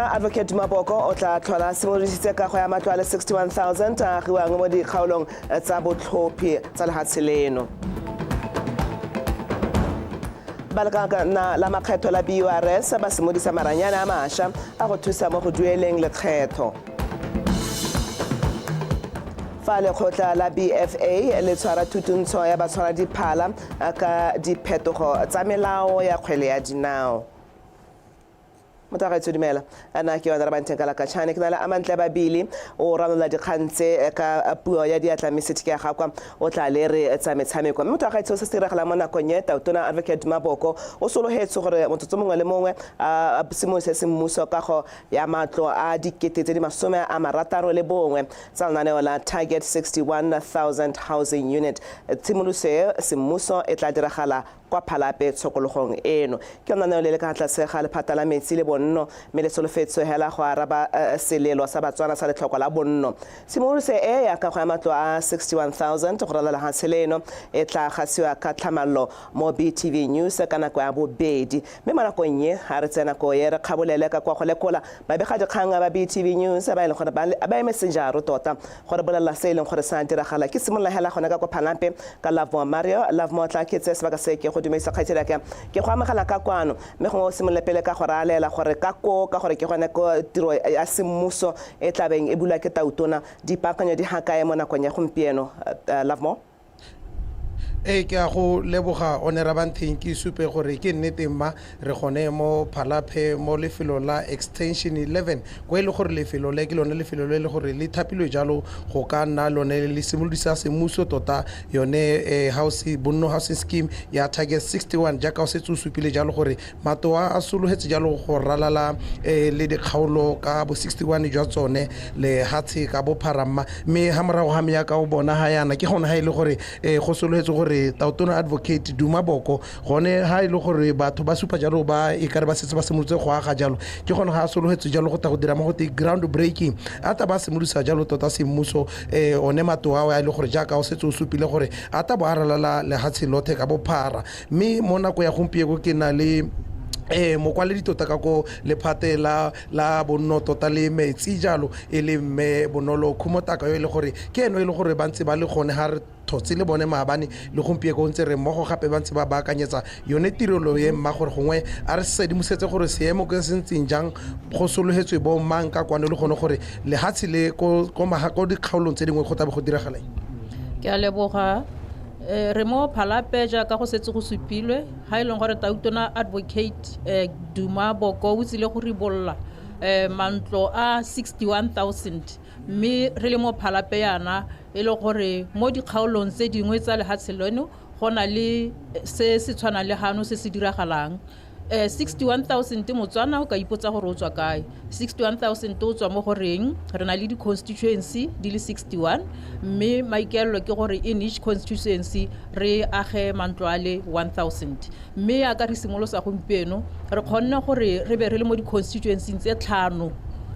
Tautona Advocate Duma Boko o tla tlhola simolodisitse kago ya matlo a le 61,000 a agiwang mo dikgaolong tsa botlhophi tsa lehatshe leno. Balekana la makgetho la BURS ba simodisa maranyane a masha a go thusa mo go dueleng lekgetho. Fa lekgotla la BFA le tshwara thutuntsho ya batshwara diphala ka diphetogo tsa melao ya kgwele ya dinao. Motho wa gaetsho dumela ana ke yona rabanteng ka lakatšhane ke na le amantle babili o ranola dikgang tse ka puo ya diatla mme sethe ke ya gakwa o tla le re tsa metshameko mme motho wa gaetsho se se diragalang mo nakong e tautona Advocate Maboko o sologetswe gore motsotso mongwe le mongwe a simolose semmuso kago ya matlo a 61,000 tsa lenaneo la Target 61,000 Housing Unit. Tshimoloso e semmuso e tla diragala kwa Phalape tshokologong eno. Ke lenaneo le le ka tlase ga lephata la metsi le bonno mme le solofetswe hela go araba selelo sa Batswana sa letlhoko la bonno. Tshimoloso e ya kago ya matlo a 61,000 go ralala lehatshe leno e tla gasiwa ka tlhamallo mo BTV News ka nako ya bobedi. Mme mo nakong ye ga re tseye nako ye re kgabolele ka kwa go lekola babegadikgang ba BTV News ba e leng gore ba eme sejaro tota go re bolelela se e leng gore sa diragala. Ke simolola hela gone ka ko Phalampe ka Lovemore Mario. Lovemore, tla ke tseye sebaka se ke go dumedisa kgaitsedi ya ka. Ke go amogela ka kwano mme gongwe o simolole pele ka go raalela gore ka koo ka gore ke gone ko tiro ya semmuso e tlabeng e bulwa ke tautona dipaakanyo di ga kae mo nakong ya gompieno, Lovemore? Ee, ke a go leboga Onerabanteng, ke supe gore ke nnete mma re gone mo Phalaphe mo lefelong la Extension 11 ko e le gore lefelo le ke lone lefelo le le gore le thapilwe jalo go ka nna lone le simolodisa semmuso tota yone house bonno housing scheme ya Target 61 jaaka o setse o supile jalo gore Matoa a sologetse jalo go ralala le dikgaolo ka bo 61 jwa tsone lehatshe ka bophara mma mme ha morago ga meaka o bona ha yana ke gone ha e le gore go sologetse gore tautona Advocate Duma Boko gone ha e le gore batho ba supa jalo ba e kare ba setse ba simolotse go aga jalo ke gone ga a sologetse jalo go ta go dira mo go te ground breaking a ta ba simolodisa jalo tota semmuso one matoa ao a e le gore jaaka o setse o supile gore a ta bo a ralala lehatshe lothe ka bophara. Mme mo nako ya gompieko ke na le mokwaledi tota ka ko lephate la la bonno tota le metsi jalo e le mme Bonolo Khumotaka yo e le gore ke eno e le gore ba ntse ba le gone ga re thotse le bone maabane le gompieko ntse re mmogo gape ba ntse ba baakanyetsa yone tirelo e mma gore gongwe a re sedimosetse gore seemo ke se ntseng jang go sologetswe bo mang ka kwano le gone gore lehatshe le ko ko dikgaolong tse dingwe go tlabe go diragala eng. Ke a leboga. Re mo Phalape jaaka go setse go supilwe, ga e leng gore Tautona Advocate Duma Boko o tsile go ribolola mantlo a 61,000 mme re le mo Phalape yana e le gore mo dikgaolong tse dingwe tsa lehatshe leno go na le se se tshwanang le gano se se diragalang. 61,000 Motswana o ka ipotsa gore o tswa kae. 61,000 o tswa mo goreng re na le di-constituency di le 61 mme maikaelelo ke gore in each constituency re age mantlo a le 1,000 mme yaka re simolosa gompieno re kgonne gore re be re le mo di-constituency tse tlhano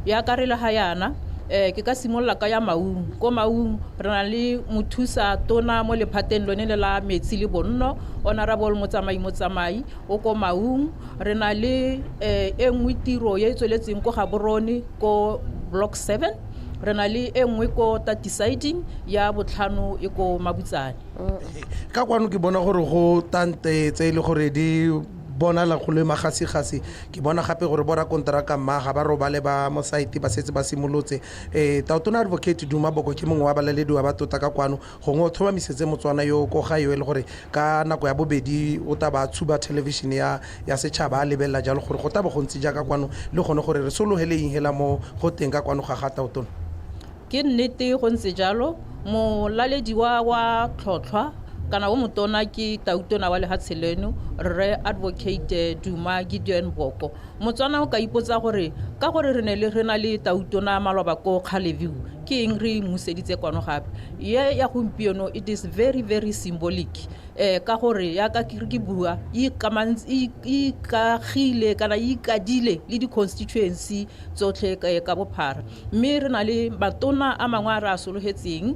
yaka re le ga yana. Ke ka simolola ka ya Maung. Ko Maung re na le mothusa tona mo lephateng lone le la metsi le bonno, Honorable Motsamai Motsamai o ko Maung. Re na le e nngwe tiro e e tsweletseng ko Gaborone ko Block 7. Re na le e nngwe ko Tati Siding, ya botlhano e ko Mabutsane. Ka kwano ke bona gore go tante tse e le gore di bonala go le magasigasi. Ke bona gape gore bo rakonteraka mma ga ba robale ba mo site ba setse ba simolotse. Tautona Advocate Duma Boko ke mongwe wa balalediwa ba tota ka kwano gongwe o tlhomamisetse Motswana yo ko gae yo e le gore ka nako ya bobedi o tla ba tshuba television ya ya setšhaba a lebelela jalo gore go tla bo go ntse jaaka kwano le gone gore re sologele eng hela mo go teng ka kwano ga ga Tautona. Ke nnete go ntse jalo, molalediwa wa tlhotlhwa kana o motona ke tautona wa lehatshe leno Rre Advocate Duma Gideon Boko. Motswana o ka ipotsa gore ka gore re ne re na le tautona maloba ko Kgaleview ke eng re mmuseditse kwano gape. Ye ya gompieno it is very very symbolic ka gore yaka ke re ke bua e ikagile kana e ikadile le di-constituency tsotlhe ka bophara. Mme re na le matona a mangwe a re a sologetseng,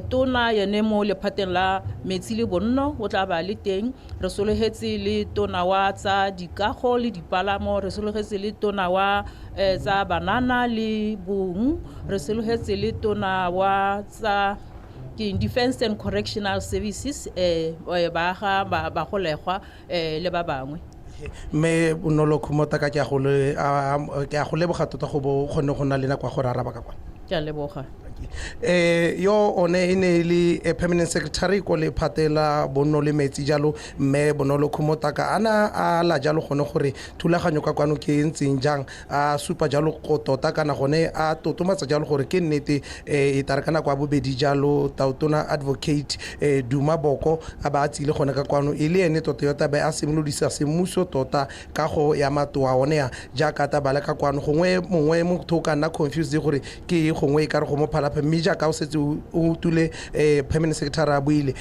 tona ene mo lephateng la metsi le bonno o tla ba le teng, re sologetse le tona wa tsa dikago le dipalamo, re sologetse le tona wa Tsa banana le bong, re sologetse le tona wa tsa ke Defence and Correctional Services, baaga bagolegwa le ba bangwe. Mme Bonolo Khumotaka, ke a go leboga tota go bo kgonne go nna le nako ya go re araba ka kwana. Ke a leboga. Yo one e ne e le permanent secretary ko lephate la bonno le metsi jalo, mme Bonolo Khumotaka, ana a la jalo gone gore thulaganyo ka kwano ke e ntseng jang, a supa jalo go tota kana gone a totomatsa jalo gore ke nnete e tare ka nako ya bobedi jalo Tautona Advocate Duma Boko a ba a tsile gone ka kwano, e le ene tota yo tabe a simolodisa semmuso tota kago ya matoa one ya jaaka tabale ka kwano. Gongwe mongwe motho o ka nna confused gore ke gongwe e ka re go mo Phalaphe, mme jaaka o setse o tule permanent secretary a buile,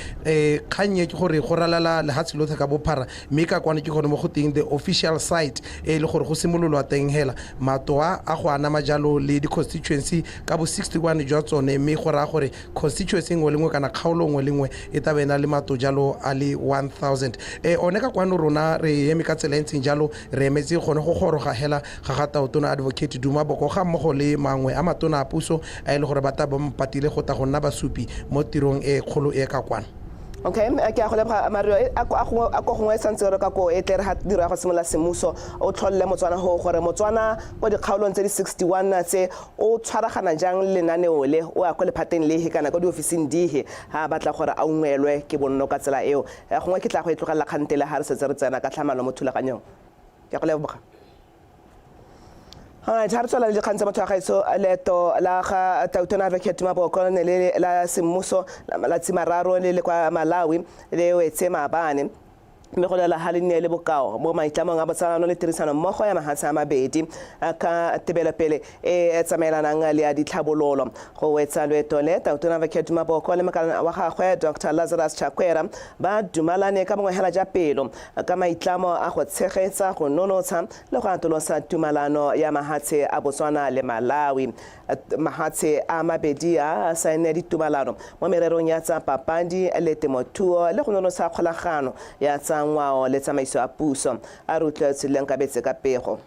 kgang e ke gore go ralala lehatshe lotlhe ka bophara, mme ka kwano ke gone mo go teng the official site e le gore go simololwa teng hela matoa a go anama jalo le di-constituency ka bo 61 jwa tsone, mme go raya gore constituency nngwe le nngwe kana kgaolo nngwe le nngwe e tabe na le mato jalo a le 1000. One ka kwano rona re eme ka tsela e ntseng jalo, re emetse gone go goroga hela ga ga Tautona Advocate Duma Boko ga mmogo le mangwe a matona a puso a e le gore ba tla ba mpatile go tla go nna basupi mo tirong e kgolo e ka kwana. Okay, ke a go leboga Mario. A ko gongwe santse re ka ko e tle re ga dira go simolola semmuso, o tlholle Motswana go gore Motswana ko dikgaolong tse di 61 tse o tshwaragana jang lenaneo le, o ya ko lephateng le kana ko diofising dihe ha batla gore a ungwelwe ke bonno ka tsela eo. Gongwe ke tla go e tlogelela kgantele ha re setse re tsena ka tlhamalo mo thulaganyong. Ke a go leboga. Alright, ha re tswela le dikgang tsa motho wa gaetsho, leeto la ga Tautona Advocate Maboko ne le la semmuso la malatsi mararo le le kwa Malawi le wetse maabane, mme go lela ga le nne le bokao mo maitlamong a botsalano le tirisano mmogo ya mahatshe a mabedi ka tebelopele e tsamaelanang le ya ditlhabololo. Go wetsa loeto le, Tautona Advocate Maboko le mokalana wa gagwe Dr Lazarus Chakwera ba dumalane ka bongwe hela ja pelo ka maitlamo a go tshegetsa, go nonotsha le go atolosa tumalano ya mahatshe a Botswana le Malawi. Mahatshe a mabedi a saene ditumalano mo mererong ya tsa papadi le temothuo le go nonotsha kgolagano ya tsa ngwao le tsamaiso ya puso. A re utlwe Tshileng Kabetse ka pego.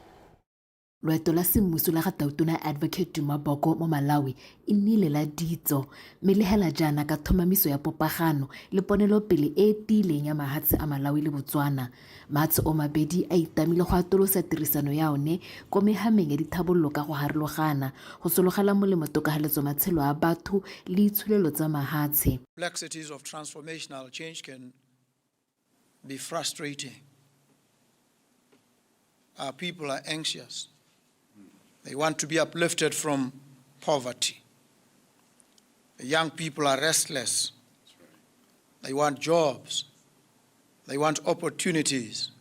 Loeto la semmuso la ga Tautona Advocate Duma Boko mo Malawi e nnile la ditso, mme le hela jaana ka tlhomamiso ya popagano le ponelopele e e tiileng ya mahatshe a Malawi le Botswana. Mahatshe o mabedi a itamile go atolosa tirisano ya one ko mehameng ya dithabololo ka go harologana, go sologela molemo tokafaletso matshelo a batho le itsholelo tsa mahatshe. Complexities of transformational change can be frustrating. Our people are anxious. They want to be uplifted from poverty. The young people are restless. They want jobs. They want opportunities.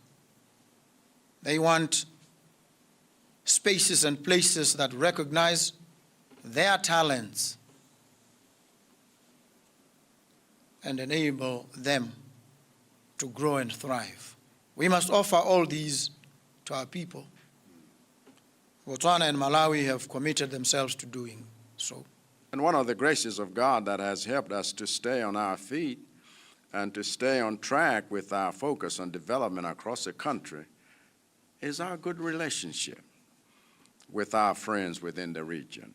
They want spaces and places that recognize their talents and enable them to grow and thrive. We must offer all these to our people. Botswana and Malawi have committed themselves to doing so. And one of the graces of God that has helped us to stay on our feet and to stay on track with our focus on development across the country is our good relationship with our friends within the region.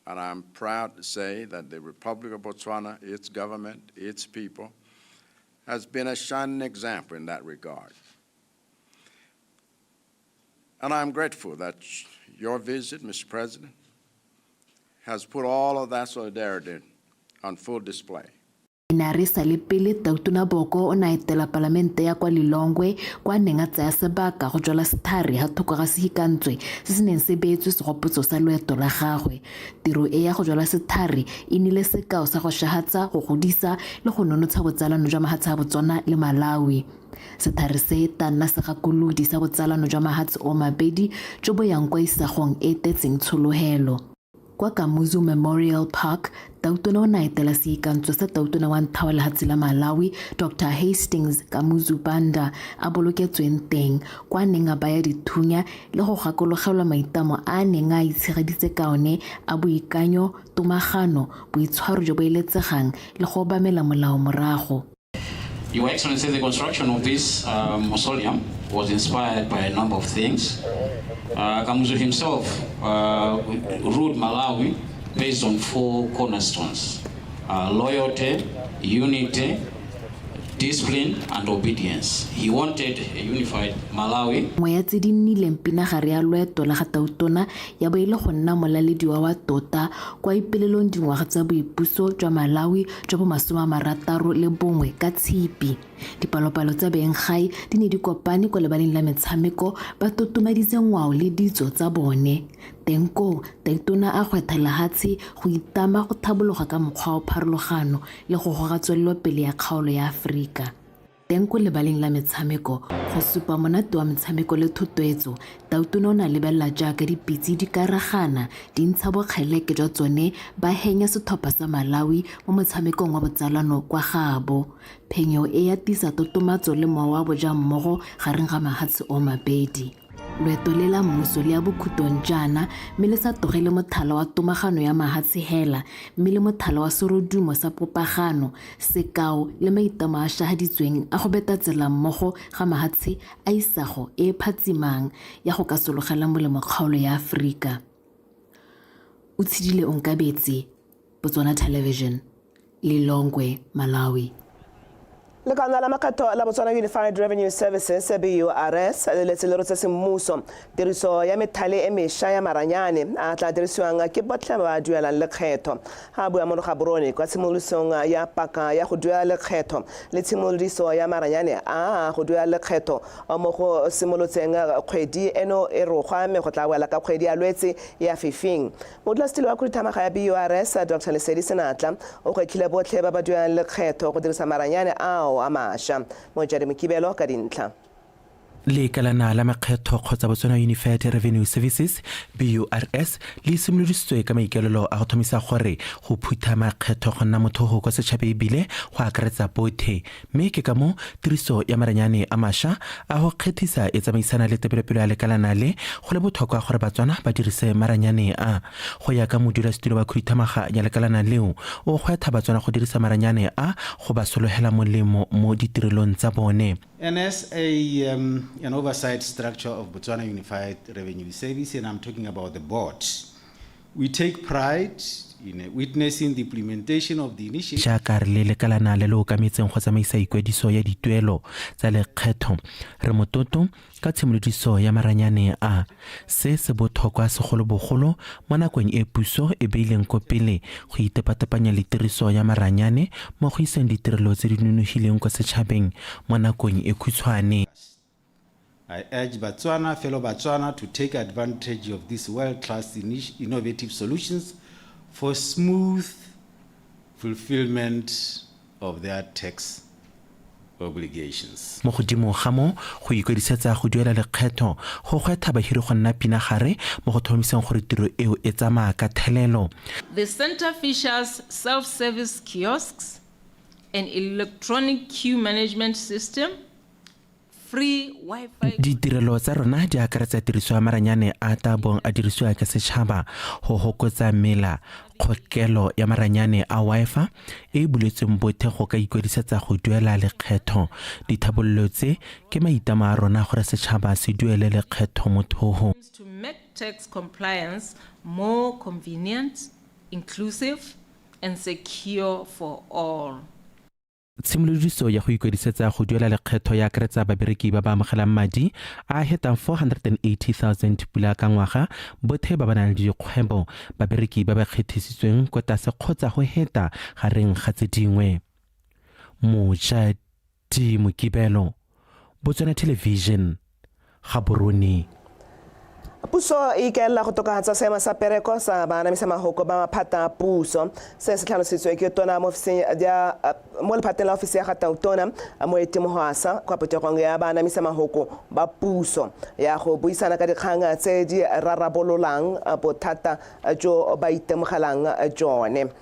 And I'm proud to say that the Republic of Botswana, its government, its people, has been a shining example in that regard. And I'm grateful that your visit, Mr. President, has put all of that solidarity on full display. Ne a re sa le pele, Tautona Boko o ne a etela palamente ya kwa Lilongwe, kwa neng a tsaya sebaka go jwala sethare ha thoko ga sehikantswe se se neng se beetswe segopotso sa loeto la gagwe. Tiro e ya go jwala sethare e nnile sekao sa go shahatsa, go godisa le go nonotsha botsalano jwa mahatshe a Botswana le Malawi. Sethare se ta nna segakolodi sa botsalano jwa mahatshe o mabedi jo bo yang kwa isagong e tetseng tsholohelo. Kwa Kamuzu Memorial Park, Tautona o ne a etela seikantswe sa Tautona wa ntlha wa lehatshe la Malawi, Dr Hastings Kamuzu Banda, a boloketsweng teng, kwa neng a baya dithunya le go gakologelwa maitlamo a neng a itshegeditse ka one a boikanyo, tomagano, boitshwaro jo bo eletsegang le go obamela molao morago. Your Excellency, the construction of this mausoleum was inspired by a number of things. Kamuzu himself ruled Malawi based on four cornerstones: loyalty, unity, discipline, and obedience. He wanted a unified Malawi. Nngwe ya tse di nnileng pinagare ya loeto la ga Tautona ya bo e le go nna molalediwa wa tota kwa ipelelong dingwaga tsa boipuso jwa Malawi jwa bo 61 ka Tshipi. Dipalopalo tsa benggae di ne di kopane kwa lebaleng la metshameko ba totomaditse ngwao le ditso tsa bone. Teng koo, Tautona a gwetlha lehatshe go itama go thabologa ka mokgwa wa pharologano le go goga tswelelopele ya kgaolo ya Aforika. Teng ko lebaleng la metshameko, go supa monate wa metshameko le thotloetso, Tautona o ne a lebelela jaaka dipitse di karagana di ntsha bokgeleke jwa tsone ba henya setlhopha sa Malawi mo motshamekong wa botsalano kwa gaabo. Phenyo e ya tisa totomatso le mowa wa bojammogo gareng ga mahatshe o mabedi. Loeto le la mmuso le ya bokhutong jaana mme le sa tlogele mothala wa tomagano ya mahatshe hela mme le mothala wa serodumo sa popagano, sekao le maitamo a shahaditsweng a go beta tsela mmogo ga mahatshe a isago e e phatsimang ya go ka sologela molemo kgaolo ya Aforika. O tshedile Onkabetse, Botswana Television, Lilongwe, Malawi. Lekala la makgetho la Botswana Unified Revenue Services, BURS, le letse le rotse semmuso tiriso ya methale e mešwa ya maranyane a tla dirisiwang ke botlhe ba ba duelang lekgetho. Ga a bua mo Gaborone kwa tshimolodisong ya paka ya go duela lekgetho le tshimolodiso ya maranyane a go duela lekgetho mo go simolotseng kgwedi eno e rogwa mme go tla wela ka kgwedi ya Lwetse ya fifing. Modulasetilo wa khuduthamaga ya BURS, Dr Lesedi Senatla, o gwetlhile botlhe ba ba duelang lekgetho go dirisa maranyane ao a mašwa. Mojadi Mokibelo ka dintlha. Lekalana la makgetho kgotsa Botswana Unified Revenue Services, BURS, le simolodisitswe ka maikaelelo a go tlhomisa gore go phutha makgetho go nna mothogo kwa setšhabeng ebile go akaretsa bothe, mme ke ka moo tiriso ya maranyane a mašwa a go kgethisa e tsamaisana le tebelopele ya lekalana le go le botlhokwa gore Batswana ba dirise maranyane a. Go ya ka modulasetilo wa khuduthamaga ya lekalana leo, o gwetlha Batswana go dirisa maranyane a go ba sologela molemo mo ditirelong tsa bone. And as a, an oversight structure of Botswana Unified Revenue Service, and I'm talking about the board, we take pride in witnessing the implementation of the initiative. Jaaka re le lekalana le le okametseng go tsamaisa ikwadiso ya dituelo tsa lekgetho, re motlotlo ka tshimolodiso ya maranyane a. Se se botlhokwa segolobogolo mo nakong e puso e beileng ko pele go itepatepanya le tiriso ya maranyane mo go iseng ditirelo tse di nonofileng kwa setšhabeng mo nakong e khutshwane. I urge Batswana, fellow Batswana, to take advantage of these world-class innovative solutions for smooth fulfillment of their tax obligations. Mo godimo ga moo, go ikwadisetsa go duela lekgetho go gwetlha bahiri go nna pinagare mo go tlhomamiseng gore tiro eo e tsamaya ka thelelo. The center features self-service kiosks, an electronic queue management system, free Wi-Fi. Ditirelo tsa rona di akaretsa tiriso ya maranyane a tla bong a dirisiwa ke setšhaba go hokotsa mela, kgokelo ya maranyane a Wi-Fi e e buletsweng bothe go ka ikwadisetsa go duela lekgetho. Dithabololo tse ke maitlamo a rona gore setšhaba se duele lekgetho mothoho. To make tax compliance more convenient, inclusive, and secure for all. Tshimolodiso ya go ikwadisetsa go duela lekgetho ya akaretsa babereki ba ba amogelang madi a a hetang 480,000 pula ka ngwaga, bothe ba ba nang le dikgwebo, babereki ba ba kgethisitsweng kwa tlase kgotsa go heta gareng ga tse dingwe. Mojadi Mokibelo, Botswana Television, Gaborone. Puso e ikaelela go tokafatsa seemo sa pereko sa baanamisa mahoko ba maphata a puso. Se se tlhalositswe ke tona mo ofising ya mo lephateng la ofisi ya ga Tautona Moeti Mohwasa kwa phuthegong ya baanamisa mahoko ba puso ya go buisana ka dikgang tse di rarabololang bothata jo ba itemogelang jone.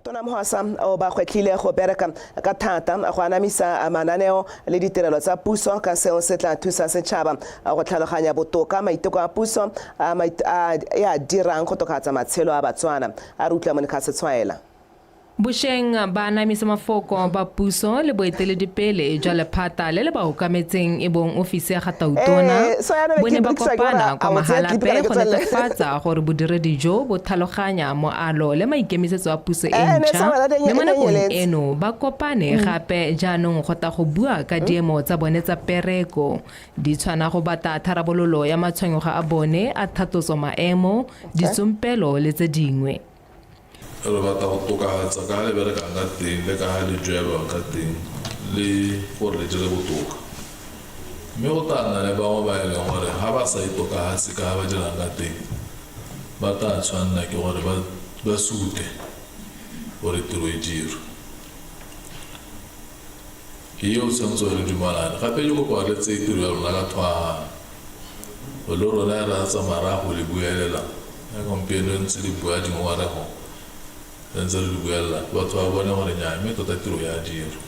Tona Mohwasa o ba gwetlhile go bereka ka thata go anamisa mananeo le ditirelo tsa puso ka seo se tla thusa setšhaba go tlhaloganya botoka maiteko a puso a e a dirang go tokafatsa matshelo a Batswana. A re utlwa Monica Setshwaela. Bošeng ba anamisa mafoko ba puso le boeteledipele jwa lephata le le ba okametseng e bong ofisi ya ga Tautona bo ne ba kopana kwa Mahalapye go netefatsa gore bodiredi jo bo tlhaloganya moalo le maikemisetso a puso e ntšha, mme mo nakong eno ba kopane gape jaanong go tla go bua ka diemo tsa bone tsa pereko di tshwana go batla tharabololo ya matshwenyego a bone a thatotso maemo, ditsompelo le tse dingwe. Re batla go tokafatsa ka ga le berekang ka teng le ka ga le duelwang ka teng le gore le dire botoka. Mme go tla nna le bangwe ba e leng gore ga ba sa itokafatse ka ga ba dirang ka teng, ba tla tshwanela ke gore ba sute gore tiro e dirwe. Ke eo tshwanetse gore re dumalane. Gape ke kopa gore le tseye tiro ya rona ka tlhwaafalo. Le rona re a tsamaya re ya go le buelela. Gompieno ntse le bua dingongorego, re ntse re di buelela, batho ba bone gore nnyaa, mme tota tiro ya dirwa.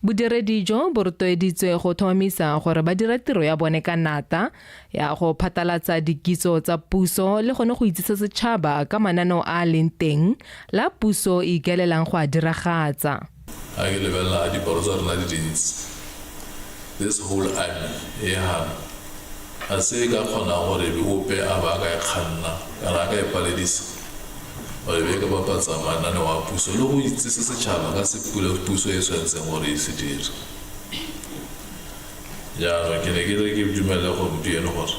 Bodiredi jo bo rotloeditswe go tlhomamisa gore ba dira tiro ya bone ka nata ya go phatlalatsa dikitso tsa puso le gone go itsise setšhaba ka mananeo a a leng teng la puso e ikaelelang go a diragatsa. Ga ke lebelela dipalo tsa rona di dintsi, this whole army e hano ga se e ka kgonang gore be ope a ba ka e kganna kana a ka e paledisa gore be e ka bapatsa mananeo a puso le go itsise setšhaba ka se puso e tshwanetseng gore e se dire. Jaanong ke ne ke re ke dumele gompieno gore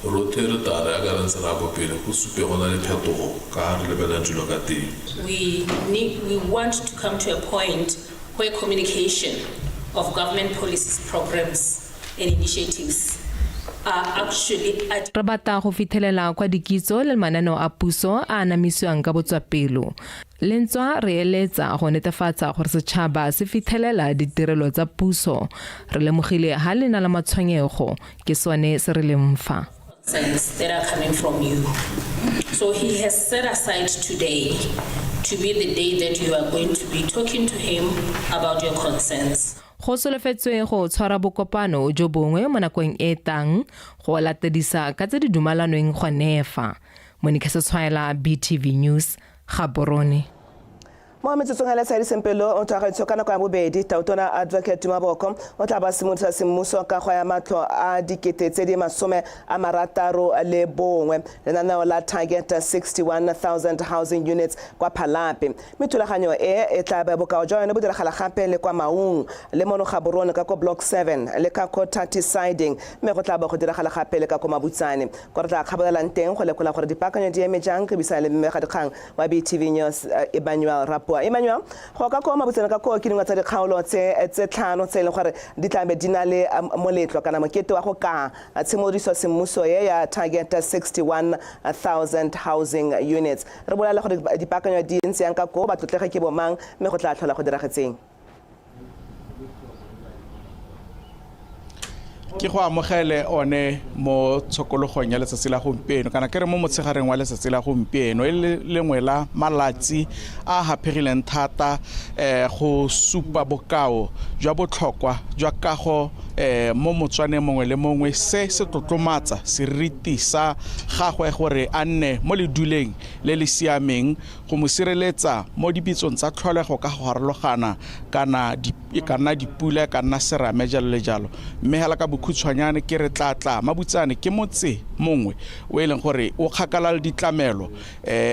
rotlhe re tla re yaka re ntse re ya ko pele go supe go na le phetogo ka ga re lebelelang dilo ka teng. We want to come to a point where communication of government policies, programs and initiatives are actually Re batla go fitlhelela kwa dikitso le mananeo a puso a anamisiwang ka botswapelo. Le ntswa re eletsa go netefatsa gore setšhaba se fitlhelela ditirelo tsa puso, re lemogile ha le na le matshwenyego, ke sone se re leng fa. That are coming from you. So he has set aside today to be the day that you are going to be talking to him about your concerns. Go solofetswe go tshwara bokopano jo bongwe mo nakong e tlang go latedisa ka tse di dumalanweng go nefa. Monica Setshwaela, BTV News, Gaborone. Mo metsotsong a le tshadiseng pelo o tshwagaetsho ka nako ya bobedi, Tautona Advocate Duma Boko o tla ba simolodisa semmuso kago ya matlo a 661 lenaneo la Target 61,000 housing units kwa Phalape. Mme thulaganyo e e tla be bokao jwa yone bo diragala gape le kwa Maung le mono Gaborone ka ko Block 7 le ka ko Tati Siding, mme go tla bo go diragala gape le ka ko Mabutsane. Kwa re tla kgabolelang teng go lekola gore dipaakanyo di eme jang, re buisana le mmegadikgang wa BTV News Emmanuel Rapua. Emmanuel, go ka ko Mabutsane ka ko ke dingwe tsa dikgaolo tse tlhano tse e leng gore di tla be di na le moletlo kana mokete wa go ka tshimolodiso semmuso e ya Target 61,000 housing units. Re bolela gore dipaakanyo di ntse yang ka ko, ba tlotlege ke bomang, mme go tla tlhola go diragetseng. Ke go amogele one mo tshokologong ya letsatsi la gompieno, kana ke re mo motshegareng wa letsatsi la gompieno e le lengwe la malatsi a haphegileng thata go supa bokao jwa botlhokwa jwa kago mo motswaneng mongwe le mongwe. Se se tlotlomatsa seriti sa gagwe gore a nne mo leduleng le le siameng go mo sireletsa mo dipitsong tsa tlholego ka go harologana, kana e ka nna dipula, e ka nna serame, jalo le jalo. Mme hela ka bokhutshwanyane ke re tlatla Mabutsane ke motse mongwe o e leng gore o kgakala le ditlamelo,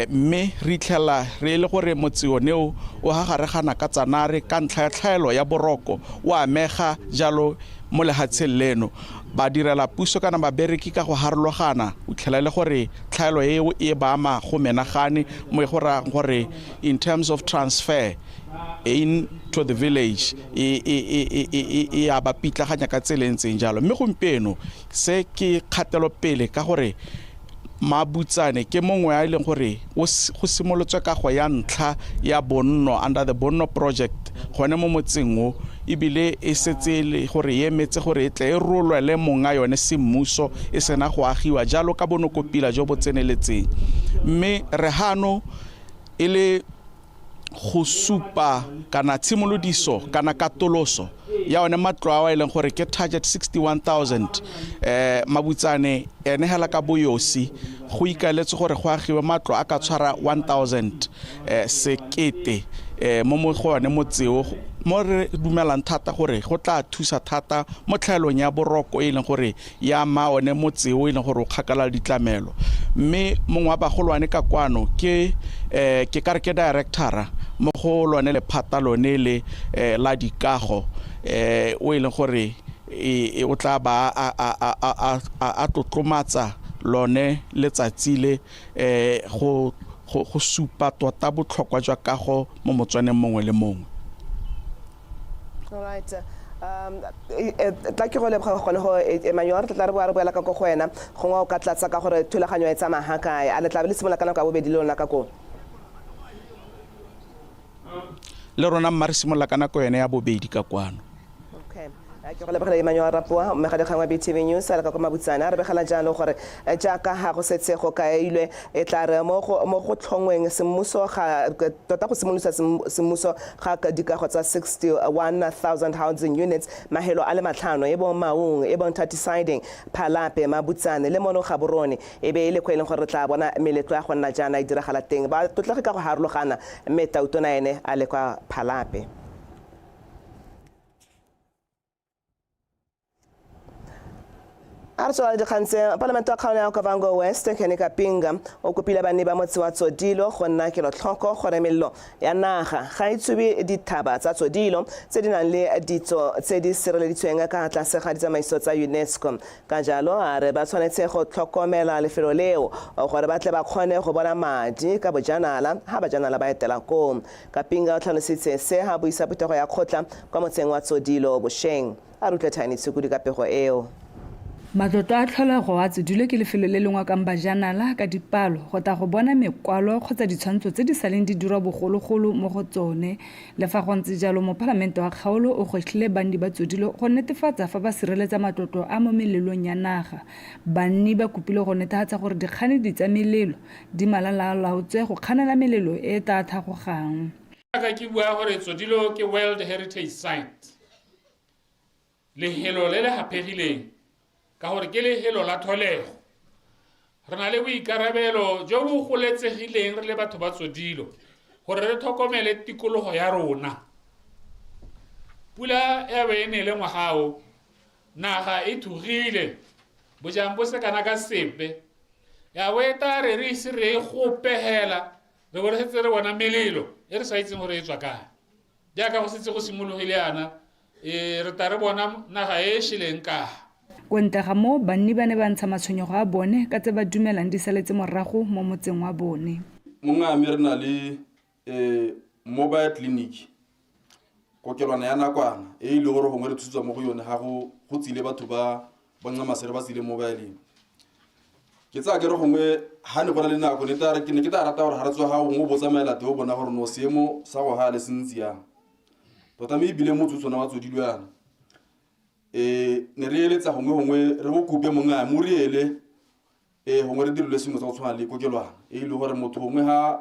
mme re itlhela re le gore motse one o o gagaregana ka tsanare ka ntlha ya tlhaelo ya boroko, o amega jalo mo lehatsheng leno. Ba direla puso kana babereki ka go harologana, o tlhela le gore tlhaelo eo e ba ama go menagane mo e go rayang gore in terms of transfer into the village e a ba pitlaganya ka tsela e ntseng jalo. Mme gompieno se ke kgatelopele ka gore Mabutsane ke mongwe a e leng gore go simolotswe kago ya ntlha ya bonno under the Bonno project gone mo motseng o, ebile e setse le gore e emetse gore e tle e rolwe le monga yone semmuso e sena go agiwa jalo ka bonokopila jo bo tseneletseng. Mme re hano e le go supa kana tshimolodiso kana katoloso ya one matlo ao e leng gore ke target 61000 Mabutsane ene hela ka boyosi go ikaeletse gore go agiwe matlo a ka tshwara 1000 sekete mo mo go one motseo mo re dumelang thata gore go tla thusa thata mo tlhaelong ya boroko e leng gore ya ma one motseo e leng gore o kgakala le ditlamelo. Mme mongwe wa bagolwane ka kwano ke ke ka re ke directora mo go lone lephata lone le la dikago o e leng gore o tla ba a tlotlomatsa lone letsatsi le go supa tota botlhokwa jwa kago mo motswaneng mongwe le mongwe. All right. Tla ke go leboga gone go Emmanuel, re tla re boa re boela ka ko go wena gongwe o ka tlatsa ka gore thulaganyo e tsamaya ga kae, a le tla be le simolola ka nako ya bobedi le lona ka koo? Le rona mma re simolola ka nako yone ya bobedi ka kwano. Okay. Ke go lebogela Emmanuel Rapoa, mmegadikgang wa BTV News a le ka kwa Mabutsane. A re begela jalo gore jaaka ga go setse go kailwe e tla re mo go tlhongweng semmuso ga tota go simolodisa semmuso ga dikago tsa 61000 housing units, mahelo a le matlhano e bong Maung, e bong Tati Siding, Phalape, Mabutsane le mono Gaborone e be e le ko e leng gore re tla bona meletlo ya go nna jaana e diragala teng. Ba tlotlege ka go harologana, mme tautona ene a le kwa Phalape. A re tswala dikgang tse, palamente wa kgaolo ya Okavango West Kenny Kapinga o kopile banni ba motse wa Tsodilo go nna kelotlhoko gore melelo ya naga ga e tsube dithaba tsa Tsodilo tse di nang le ditso tse di sireleditsweng ka tlase ga ditsamaiso tsa UNESCO. Ka jalo a re ba tshwanetse go tlhokomela lefelo leo gore ba tle ba kgone go bona madi ka bojanala ha bajanala ba etela koo. Kapinga o tlhalositse se ha buisa phuthego ya kgotla kwa motseng wa Tsodilo bošeng. A re utlwe Tiny Tshukudi ka pego eo. Matlotlo a tlholego a Tsodilo ke lefelo le le ngokang bajanala ka dipalo go tla go bona mekwalo kgotsa ditshwantsho tse di saleng di dirwa bogologolo mo go tsone. Le fa go ntse jalo, mopalamente wa kgaolo o gwetlhile banni ba Tsodilo go netefatsa fa ba sireletsa matlotlo a mo melelong ya naga. Banni ba kopile go netefatsa gore dikganedi tsa melelo di malalaalaotswe go kganela melelo e e tla thagogang. Jaaka ke bua gore Tsodilo ke World Heritage Site, lehelo le le haphegileng ka gore ke lehelo la tlholego. Re na le boikarabelo jo bo goletsegileng re le batho ba Tsodilo gore re tlhokomele tikologo ya rona. Pula ya be e nele ngwaga o, naga e thugile, bojang bo se kana ka sepe. Ya bo e tla re re ise re e gopegela, re bo re setse re bona melelo e re sa itseng gore e tswa kae. Jaaka go setse go simologile yana, re tla re bona naga e e šeleng kaga. Ko ntle ga moo, banni ba ne ba ntsha matshwenyego a bone ka tse ba dumelang di saletse morago mo motseng wa bone. Mo Ngame re na le mobile clinic, kokelwana ya nakwana e e leng gore gongwe re thusetswa mo go yone ga go tsile batho ba Ncamasere ba tsile mobileng. Ke tsaya ke re gongwe ga ne go na le nako ne ke tla rata gore ga re tswa ga gongwe o bo tsamaela teng o bona gore no seemo sa go ga le se ntsi yang. Tota mme ebile motse o tshwana wa Tsodilo yana. Ne re eletsa gongwe re go kope mongwe mo re ele, gongwe re dirilwe sengwe sa go tshwana le kokelwana e le gore motho gongwe ha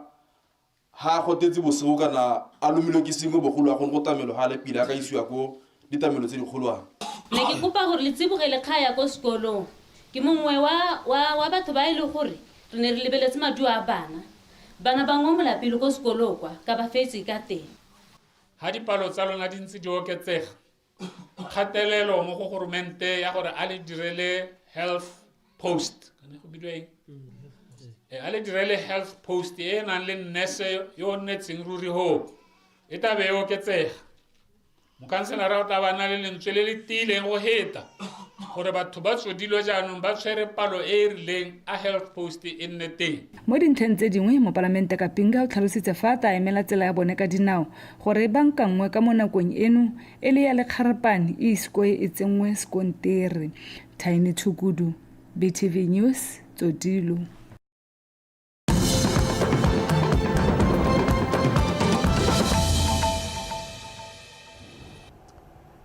a gotetse bosigo kana a lomilwe ke sengwe bogolo a kgone go tamelo ga le pila a ka isiwa ko ditamelo tse dikgolwane. Ne ke kopa gore le tsibogele kgaya ko sekolong. Ke mongwe wa batho ba e le gore re ne re lebeletse maduo a bana. Bana ba ngomola pele ko sekolong kwa ka ba fetse ka teng. Ha dipalo tsa lona di ntse di oketsega, kgatelelo mo go goromente ya gore a le direle health post, kana go bidiwa eng? A le direle health post e e nang le nurse yo o nnetseng ruri ho, e tla be e oketsega. Mokhanselara o tla ba na le lentswe le le tiileng go heta gore batho ba Tsodilo jaanong ba tshwere palo e e rileng a health post e nne teng. Mo dintlheng tse dingwe, mopalamente Kapinga o tlhalositse fa a tla emela tsela ya bone ka dinao gore e bankanngwe ka mo nakong eno e le ya lekgarapane e ise ko e tsenngwe sekontere. Tiny Tshukudu, BTV News, Tsodilo.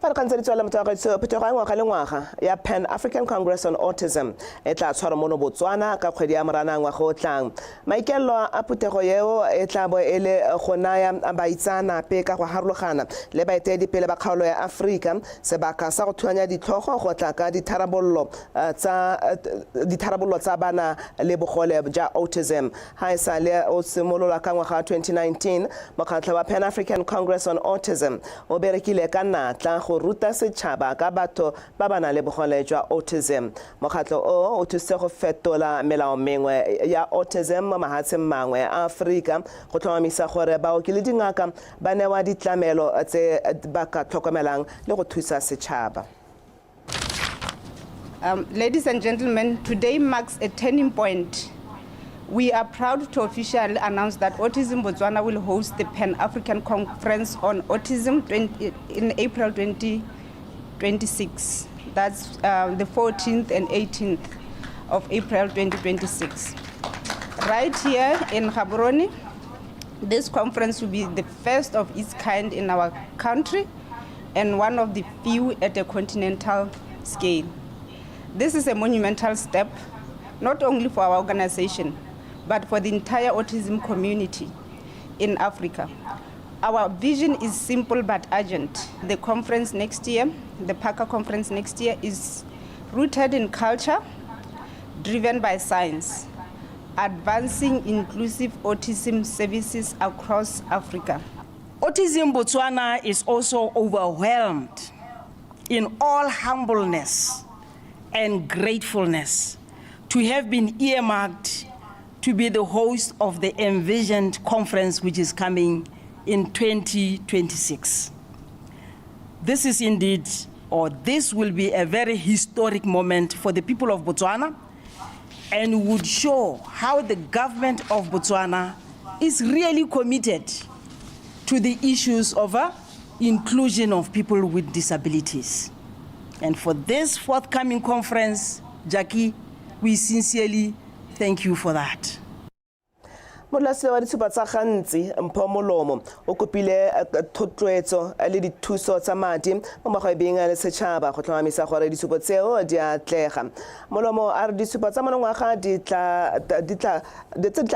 Fa Fa dikgang tse di tswelela, motho wa gaetsho, phuthego ya ngwaga le ngwaga ya Pan African Congress on Autism e tla tshwarwa mono Botswana ka kgwedi ya Moranang ngwaga o tlang. Maikaelelo a phuthego eo e tla bo e le go naya baitseanape ka go harologana le baeteledipele ba kgaolo ya Aforika sebaka sa go thulanya ditlhogo go tla ka ditharabololo tsa ditharabololo tsa bana le bogole ja autism. Ha e sa le o simololwa ka ngwaga wa 2019, mokgatlho wa Pan African Congress on Autism o berekile ka natla go ruta setšhaba ka batho ba ba nang le bogole jwa autism. Mokgatlho o o thusitse go fetola melao mengwe ya autism mo mahatsheng mangwe a Aforika go tlhomamisa gore baoki le dingaka ba newa ditlamelo tse ba ka tlhokomelang le go thusa setšhaba. Ladies and gentlemen, today marks a turning point. We are proud to officially announce that Autism Botswana will host the Pan-African Conference on Autism 20, in April 2026. That's the 14th and 18th of April 2026. Right here in Gaborone, this conference will be the first of its kind in our country and one of the few at a continental scale. This is a monumental step, not only for our organization, but for the entire autism community in Africa. Our vision is simple but urgent. The conference next year, the PACA conference next year, is rooted in culture, driven by science, advancing inclusive autism services across Africa. Autism Botswana is also overwhelmed in all humbleness and gratefulness to have been earmarked to be the host of the envisioned conference, which is coming in 2026. This is indeed, or this will be, a very historic moment for the people of Botswana and would show how the government of Botswana is really committed to the issues of inclusion of people with disabilities. And for this forthcoming conference, Jackie, we sincerely thank you for that. Modulasetilo wa ditshupo tsa Gantsi, Mpho Molomo, o kopile thotloetso le dithuso tsa madi mo magwebing le setšhaba go tlhomamisa gore ditshupo tseo di atlega. Molomo a re ditshupo tsa monongwaga di tla tse di tla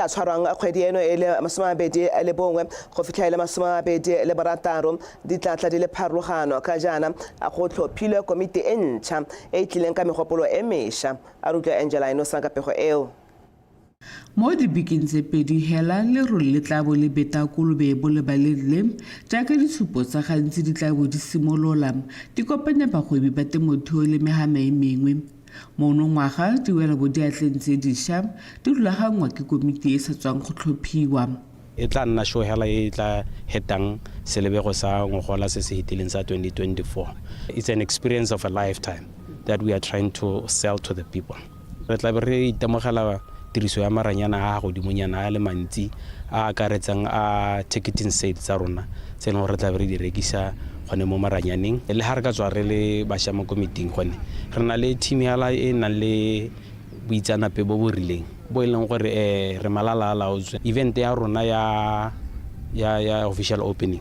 tshwarwang kgwedi eno e le 21 go fitlha e le 26 di tla tla di le pharologano ka jaana go tlhophilwe komiti e ntšha e e tlileng ka megopolo e mešwa. A re utlwe Angela Enosa ka pego eo. Mo dibekeng tse pedi hela, lerole le tla bo le beta kolobe bo lebaleng le jaaka ditshupo tsa Gantsi di tla bo di simolola di kopanya bagwebi ba temothuo le mehama e mengwe. Mono ngwaga di wela bo diatleng tse dišwa, di rulaganngwa ke komiti e e sa tswang go tlhophiwa. E tla nna show hela e tla hetang selebego sa ngogola se se hetileng sa 2024. It's an experience of a lifetime that we are trying to sell to the people. Re tla be re itemogela tiriso ya maranyana a a godimonyana a le mantsi, a akaretsang a ticketing sale tsa rona tse e leng gore re tla be re di rekisa gone mo maranyaneng. Le ga re ka tswa re le bašwa mo komiting, gone re na le team yala e nang le boitseanape bo bo rileng bo e leng gore re malala a laotswe. Event ya rona ya official opening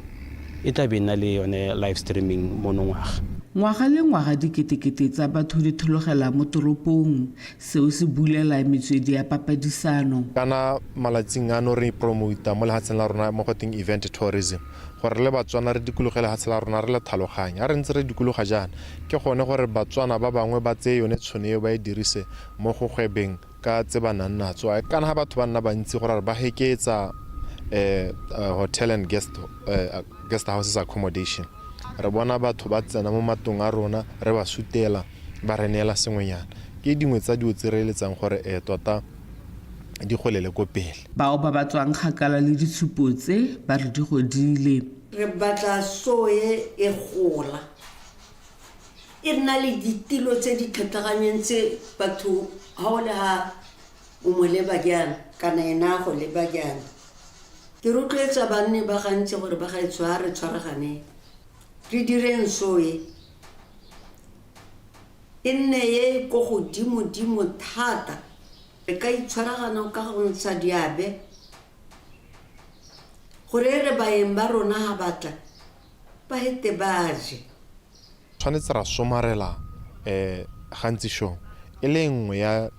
e tla be e na le yone live streaming monongwaga. Ngwaga le ngwaga diketekete tsa batho di thologela mo toropong. Seo se bulela metswedi ya papadisano. Kana malatsing ano re promota mo lehatsheng la rona mo go teng event tourism, gore le Batswana re dikologe lehatshe la rona re le tlhaloganye. Ha re ntse re dikologa jaana, ke gone gore Batswana ba bangwe ba tseye yone tšhono eo ba e dirise mo go gwebeng ka tse ba nang natso. Kana ha batho ba nna bantsi, go raya ba heketsa hotel and guest houses accommodation. Re bona batho ba tsena mo matong a rona, re ba sutela, ba re neela sengwenyana. Ke dingwe tsa dilo tse re eletsang gore tota di golele ko pele. Bao ba ba tswang kgakala le ditshupo tse ba re di godile. Re batla soe e gola, e nna le ditilo tse di tlhatlhaganyeng tse batho ha o le ha o mo leba jaana kana ena a go leba jaana. Ke rotloetsa banni ba Gantsi gore ba gaetsho, ha re tshwaraganeng, re direng soe e nne e ko godimo-dimo thata. Re ka itshwaragana ka go ntsha diabe gore e re baeng ba rona ha batla ba hete ba je. Tshwanetse ra somarela Gantsi Show e le nngwe ya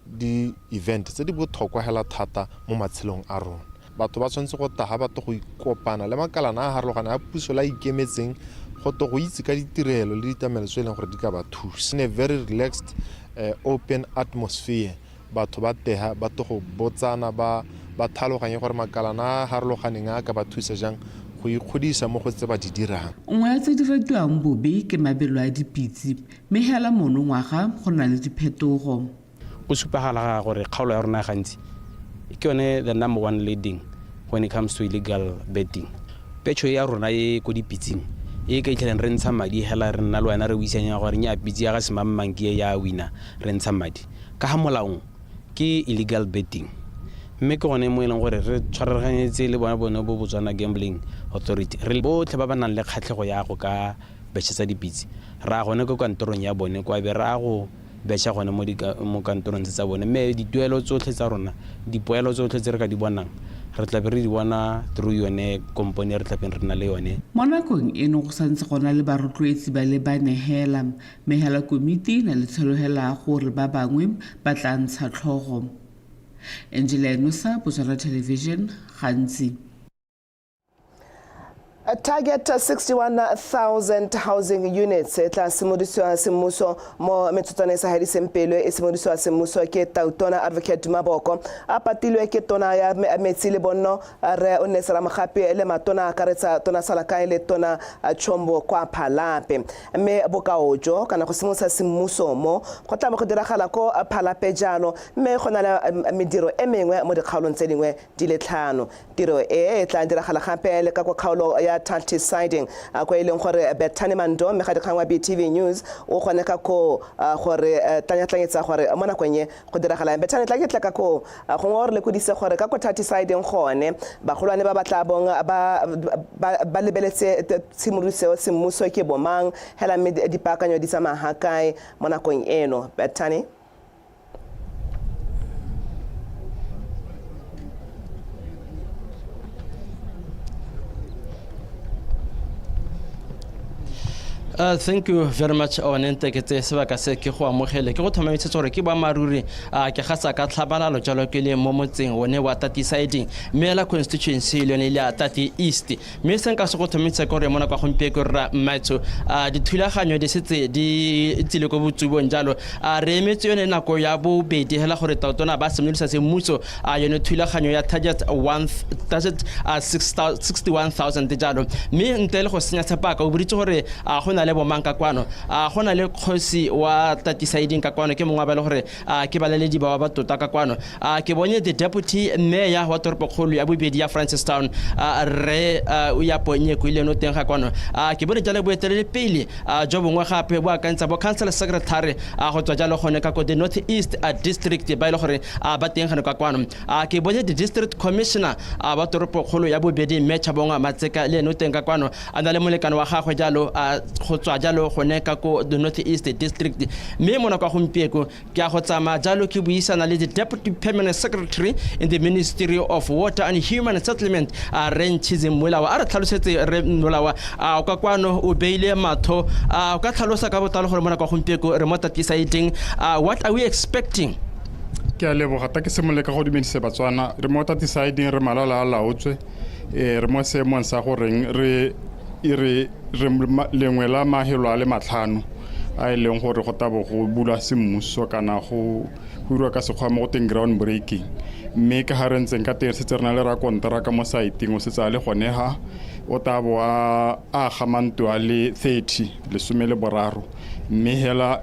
di-event tse di botlhokwa hela thata mo matshelong a rona. Batho ba tshwanetse go tla ga batho go ikopana le makalana a a harologaneng a puso le a ikemetseng go to go itse ka ditirelo le ditlamelo tse e leng gore di ka ba thusa. In a very relaxed, open atmosphere, batho ba teha ba to go botsana ba ba thaloganye gore makalana a a harologaneng a ka ba thusa jang go ikgodisa mo go tse ba di dirang. Nngwe ya tse di ratiwang bobe ke mabelo a dipitse, mme hela mono ngwaga go na le diphetogo. Go supagala gore kgaolo ya rona gantsi ke yone the number one leading when it comes to illegal betting. Petšho e ya rona e ko dipitsing e ka itlheleng re ntsha madi hela re nna le wena re buisanya gore nya pitse ya ga semangmang ke e ya wina re ntsha madi. Ka ha molaong ke illegal betting mme ke gone mo e leng gore re tshwaraganyetse le bona bone bo Botswana Gambling Authority re botlhe ba ba nang le kgatlhego ya go ka betšhetsa dipitse ra gone ko kantorong ya bone kwa be ra go betšha gone mo mo kantorong tse tsa bone mme dituelo tsotlhe tsa rona dipoelo tsotlhe tse re ka di bonang re tlabe re di bona through yone kompone e re tlabeng re na le yone. Mo nakong eno go santse go na le barotloetsi ba le bane hela, mme hela komiti e na le tshologelo ya gore ba bangwe ba tla ntsha tlhogo. Angela Enosa, Botswana Television, Gantsi. Target 61,000 housing units e tla simolodisiwa semmuso mo metsotswana e sa hediseng pelo e simolodisiwa semmuso ke Tautona Advocate Duma Boko a patilwe ke tona ya metsi le bonno Rre Onneetse Ramogapi le matona a akaretsa tona Salakae le tona Chombo kwa Phalape. Mme bokao jo kana go simolodisa semmuso mo go tla bo go diragala ko Phalape jalo mme go na le mediro e mengwe mo dikgaolong tse dingwe di le tlhano. Tiro e e tla diragala gape le ka ko kgaolo ya Tati Siding ko e leng gore Bethany Mando mmegadikgang wa BTV News o gone ka koo gore tlanyatlanyetsa gore mo nakong e go diragala eng. Bethany, tla ke tle ka koo gongwe o re lekodise gore ka ko Tati Siding gone bagolwane ba ba tla bong ba ba lebeletse tshimolodiso semmuso ke bomang hela mme dipaakanyo di tsamaya ga kae mo nakong eno. Bethany. Thank you very much one nteketse sebaka se ke go amogele ke go tlhomamisetsa gore ke boammaaruri a ke gasa ka tlhabalalo jalo ke le mo motseng one wa Tati Siding mme la constituency le yone e le ya Tati East Mme se nka se go tlhomamisa ke gore mo nako ya gompieko rra Mmaetsho, a dithulaganyo di setse di tsile ko botsubong jalo. A re emetse yone nako ya bobedi hela gore tautona ba simolodisa semmuso a yone thulaganyo ya target one target 61,000 jalo. Mme ntle le go senya sebaka o boditse gore a go na le bomang ka kwano. A go na le kgosi wa Tatisaiding ka kwano ke mongwe wa ba e le gore a ke balaledi ba ba tota ka kwano a ke bone the deputy mayor wa toropokgolo ya bobedi ya Francistown a rre o ya Ponyeko ile no teng ga kwano a ke bone jalo boetelele pele a jo bongwe gape bo akantsa bo council secretary a go tswa jalo gone ka ko the north east a district ba ile e gore a ba teng gone ka kwano a ke bone the district commissioner a ba toropokgolo ya bobedi mme Chabongwa Matseka le ene o teng ka kwano a na le molekane wa gagwe jalo a go tswa jalo gone ka ko the north east district mme mo nako ya gompieko ke a go tsamaya jalo ke buisana le the deputy permanent secretary in the ministry of water and human settlement a re Nchizi Mmolawa a re tlhalosetse re Mmolawa a ka kwano o beile matho a o ka tlhalosa ka botlalo gore mo nako ya gompieko re mo tatisaeteng what are we expecting? Ke a leboga ta ke simolole ka go dumedisa Batswana. Re mo tatisaeding re malala a laotswe. Re mo seemong sa goreng re re re lengwe la mahelo a le matlhano a e leng gore go tabo go bulwa semmuso kana go go ka sekgwa mo go teng ground breaking. Mme ka ga re ntseng ka teng re setse re na le rakonteraka mo saeteng o setse a le gone ha o tabo a aga mantlo a le 30 13. Mme hela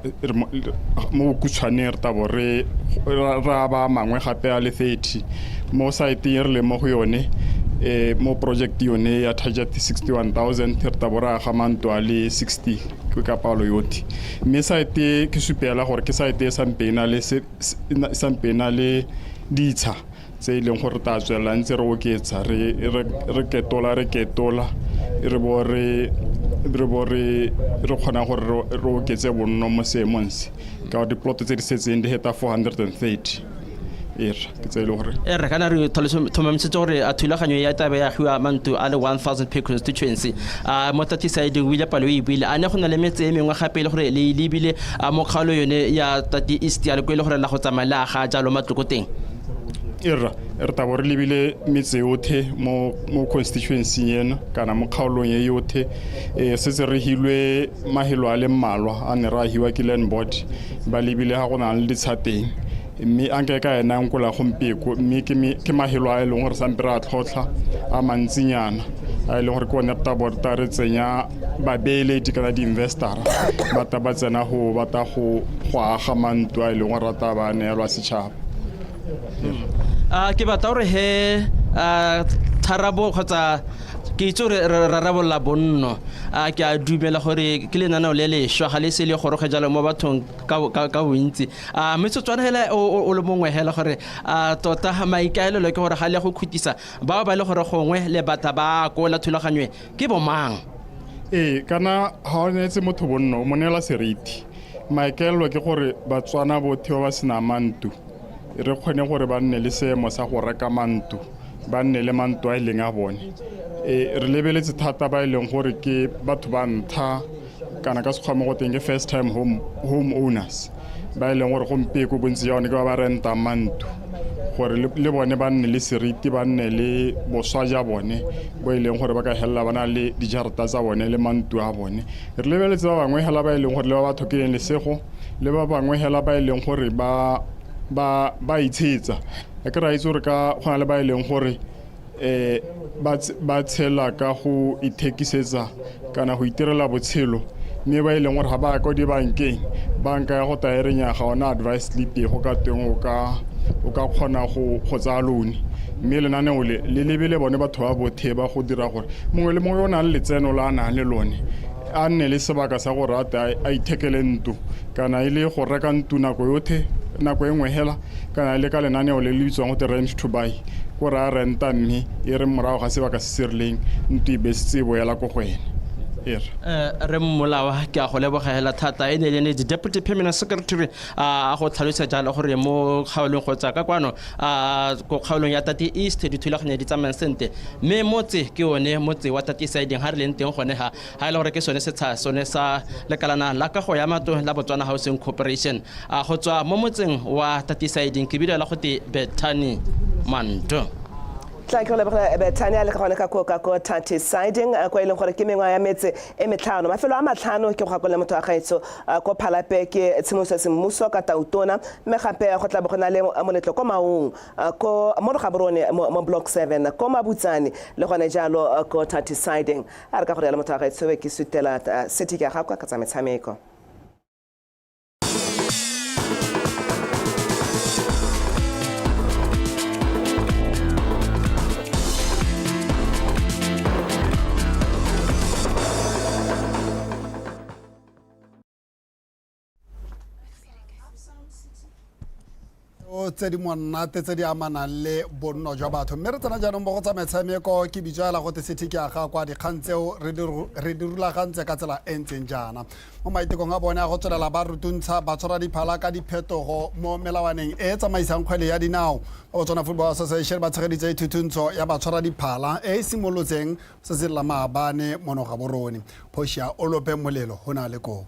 mo bokhutshwaneng re tabo re ra ba mangwe gape a le 30 mo saeteng e re leng mo go yone mo project yone ya target 61,000 re tabo re aga mantlo a le 60 ke ka palo yotlhe. Mme saete ke supela gore ke saete e sampe e na le ditsha tse e leng gore tla tswelela ntse re oketsa re ketola re ketola re bo re re bo re re kgona gore re oketse bonno mo seemong se ka gore diploto tse di setseng di heta 430. Erra ke tse e le gore Erra kana re tlhomamisetse gore a thulaganyo ya tabe ya agiwa mantlo a le 1000 per constituency. A mo Tati o ile palo e buile, a ne go na le metse e mengwe gape e le gore le lebile a mo kgaolo yone ya Tati East ya le ko e le gore la go tsamaya le aga jalo matlo ko teng? Erra re tabo re lebile metse yotlhe mo constituency ena kana mo kgaolong e yotlhe. Setse re hilwe mahelo a le mmalwa a ne re ahiwa ke land board, ba lebile ga go na le ditsha teng, mme a nke ka ena nkola gompieko, mme ke mahelo a e leng gore sampe re a tlhotlha a mantsinyana a e leng gore ke one re tabo re ta re tsenya babeeletsi kana di-investora ba ta ba tsena go batla go aga mantlo a e leng gore rata ba neelwa setšhaba. Ke batla gore he tharabo kgotsa ke itse gore re rarabolola bonno, a ke a dumela gore ke lenaneo le lešwa ga le se le goroge jalo mo bathong ka bontsi. A mme Setswana hela o le mongwe hela gore a tota maikaelelo ke gore ga le go khutisa bao ba le gore gongwe le batla ba kola thulaganyo ke bomang? Ee, kana ga o neetse motho bonno o mo neela seriti. Maikaelelo ke gore Batswana botlhe ba ba senang mantlo re kgone gore ba nne le seemo sa go reka mantlo, ba nne le mantlo a e leng a bone. Re lebeletse thata ba e leng gore ke batho ba ntlha kana ka sekgwa mo go teng ke first time home owners, ba e leng gore gompieko bontsi jwa bone ke ba ba rentang mantlo, gore le bone ba nne le seriti, ba nne le boswa ja bone bo e leng gore ba ka helela ba na le dijarata tsa bone le mantlo a bone. Re lebeletse ba bangwe hela ba e leng gore le ba ba tlhokileng lesego, le ba bangwe hela ba e leng gore ba itshetsa. A ke ra itse gore ka go na le ba e leng gore ba tshela ka go ithekisetsa kana go itirela botshelo, mme ba e leng gore ga ba ya kwa dibankeng, banka ya go taya e re nnyaa, ga ona advice slip e go ka teng o ka kgona go tsaya loan. Mme lenaneo le le lebile bone batho ba bothe ba go dira gore mongwe le mongwe o nang le letseno la a nang le lone a nne le sebaka sa gore a ithekele ntlo, kana e le go reka ntlo nako yotlhe, nako e nngwe hela, kana e le ka lenaneo le le bitswang gote rent to buy, ko re a renta mme e re morago ga sebaka se se rileng ntlo e be setse e boela ko go ene. Re Mmolawa, ke a go leboga hela thata. E ne le the deputy permanent secretary a go tlhalosa jalo gore mo kgaolong go tswa ka kwano ko kgaolong ya Tati East dithulaganyo di tsamayang sentle, mme motse ke one motse wa Tati Siding ga re leng teng gone ga e le gore ke sone setsha sone sa lekalana la kago ya matlo la Botswana Housing Corporation. A go tswa mo motseng wa Tati Siding ke bidiwa gote Bethany Manto. Tla ke go lebogela Bethany a le ka gone ka ko Tati Siding, kwa e leng gore ke mengwe ya metse e metlhano, mafelo a matlhano ke go gakolela motho wa gaetsho, ko Phalape ke tshimoloso ya semmuso ka Tautona, mme gape go tla bo go na le moletlo ko Maung, ko mo Gaborone mo Block 7, ko Mabutsane le gone jalo ko Tati Siding. A re ka go rialo motho wa gaetsho ke sutela city ke ga kwa ka tsa metshameko. Tse di monate tse di amanang le bonno jwa batho, mme re tsena jaanong mo go tsa metshameko. Ke bitso go te city ke aga kwa dikgang tseo re di rulagantse ka tsela e ntseng jaana. Mo maitekong a bone a go tswelela ba rutuntsha batshwara diphala ka diphetogo mo melawaneng e e tsamaisang kgwele ya dinao, ba Botswana Football Association ba tshegeditse thuthuntsho ya batshwara diphala e e simolotseng se la maabane mono Gaborone. Phošia o lope molelo go na le koo.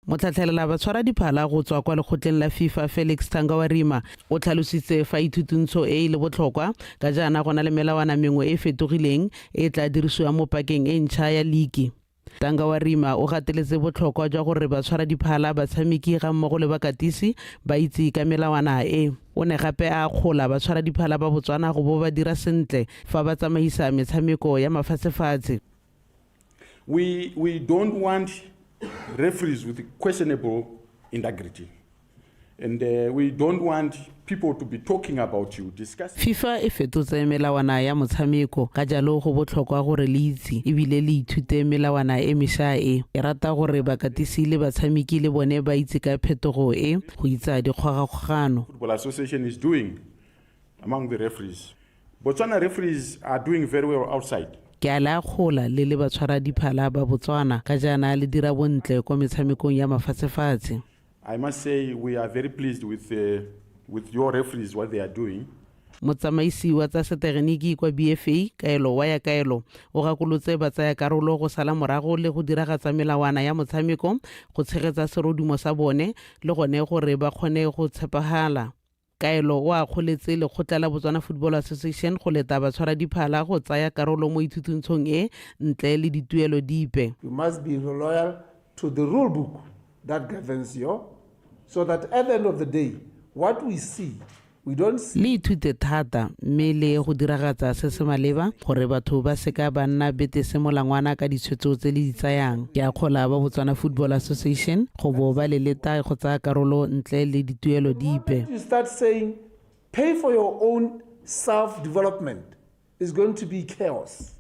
Motlhatlhelela batshwara diphala go tswa kwa lekgotleng la FIFA Felix Tangawarima o tlhalositse fa ithutuntsho e e le botlhokwa ka jaana go na le melawana mengwe e fetogileng e tla dirisiwang mo pakeng e ntšha ya liki. Tangawarima o gateletse botlhokwa jwa gore batshwara diphala, batshameki ga mmogo le bakatisi ba itse ka melawana e. O ne gape a akgola batshwara diphala ba Botswana go bo ba dira sentle fa ba tsamaisa metshameko ya mafatshefatshe. We don't want referees with questionable integrity, and we don't want people to be talking about you, discussing. FIFA e fetotse melawana ya motshameko, ka jalo go botlhokwa gore le itse ebile le ithute melawana e mešwa e. E rata gore bakatisi le batshameki le bone ba itse ka phetogo e go itsa dikgogakgogano. Football Association is doing among the referees. Botswana referees are doing very well outside. Ke a le akgola le le batshwara diphala ba Botswana ka jaana le dira bontle kwa metshamekong ya mafatshefatshe. I must say we are very pleased with with your referees what they are doing. Motsamaisi wa tsa setegeniki kwa BFA, Kaelo Waya Kaelo, o gakolotse batsayakarolo go sala morago le go diragatsa melawana ya motshameko go tshegetsa serodumo sa bone le gone gore ba kgone go tshepagala. Kaelo o akgoletse lekgotla la Botswana Football Association go leta batshwaradiphala go tsaya karolo mo ithutuntshong e ntle le dituelo dipe. You must be loyal to the rule book that governs your, so that at the end of the day, what we see, we don't see. Le ithute thata mme le go diragatsa se se maleba gore batho ba seka ba nna bete se molangwana ka ditshwetso tse le di tsayang. Ke akgola ba Botswana Football Association go bo ba le leta go tsaya karolo ntle le dituelo dipe. You start saying, pay for your own self-development, is going to be chaos.